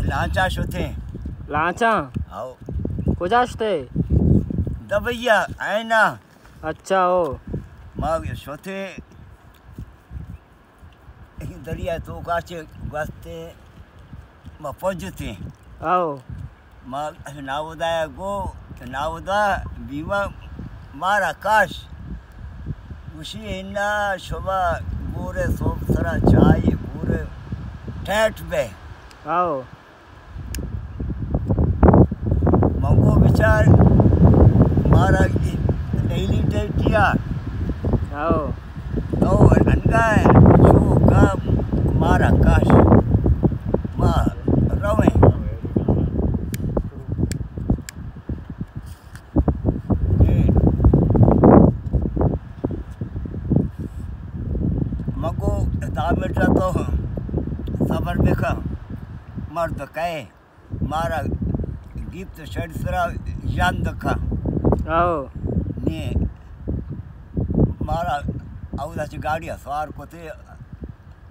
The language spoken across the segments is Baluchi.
لانچا شتیں۔ لانچا؟ ہاؤ۔ کجا شتے؟ دبئی ءَ، عین ءَ۔ اچھا، او۔ ما شتیں دریا توکا چہ گوستیں، ما پجتیں۔ او۔ ما ناودا گو، ناودا بیمہ مارا کاش۔ گوشی انا شما گورے صبح سرا چائے گورے ٹیٹ بے۔ او۔ من گو بچار مارا ڈیلی ٹیٹیا۔ او۔ تو انگا ہے، چو کا مارا کاش۔ ما رویں۔ من گو دہ منٹ تو صبر بکن، مرد کئے مارا گیپت شڈ سرا ژند کن۔ او۔ نی مارا اودا چہ گاڑی سوار کتے۔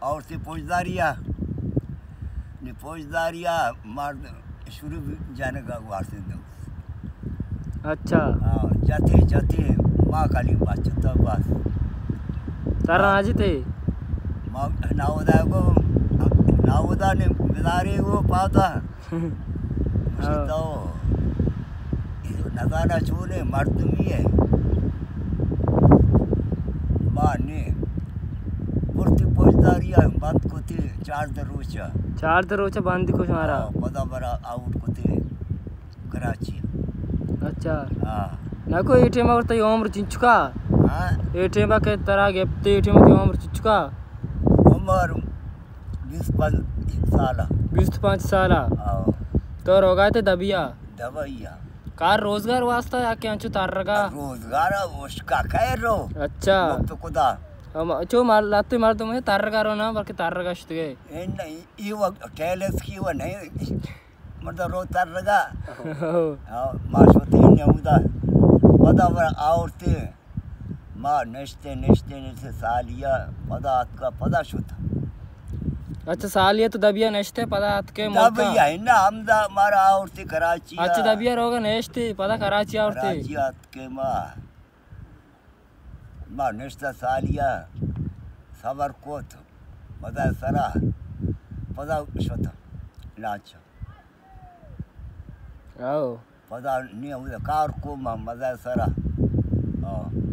آورتی پوجداریا، نی پوجداریا مرد شروع جنگا وارتیں دو۔ اچھا۔ ہاں، جتے، جتے، ما کلی بچتا بس۔ ترا نہ جتے؟ ما ناودا گو، ناودا نے بداری گو پاتا۔ گوشی ہاں۔ تو نزانہ چونے مردمی ہے۔ ما نے برتی پوجداریا بند کتی چاردہ روچا۔ چاردہ روچا بندی کو شمارا؟ ہاں، پدا برا آؤٹ کتی کراچی۔ اچھا۔ ہاں۔ نہ کو اے ٹائم ورتا عمر چنچکا؟ ہاں۔ اے ٹائم کہ ترا گپتے اے ٹائم تی عمر چنچکا؟ عمر بیست پنچ سالہ۔ بیست پنچ سالہ؟ ہاں۔ تو روگا تے دبیا؟ دبیا۔ کار روزگار واسطہ یا کہ انچو ترگا؟ روزگار اشکا کئے رو۔ اچھا۔ مفت کدا۔ ہم، چو مال-، لہتے مردم ہے ترگا رو نا، بلکہ ترگا شتگے۔ اے نہیں، ای وقت ٹیلس کی وہ نہیں، مردم رو ترگا۔ ہو۔ ہاں، ما شوتی نمودا۔ پدا ور آورتے۔ ما نشتے، نشتے، نشتے سالیا پدا اتکا، پدا شتا۔ اچھا، سالیا تو دبیا نشتے، پدا اتکے ملکا؟ دبیا ہے نا، ہمدا مارا آورتے کراچی۔ اچھا، دبیا روگا نشتے، پدا کراچی آورتے؟ کراچی اتکے ما۔ ما نشتا سالیا، صبر کوت، پدا سرا، پدا شتا لانچا۔ او۔ پدا نی ہمودا کار کو ما مزہ سرا۔ ہاں۔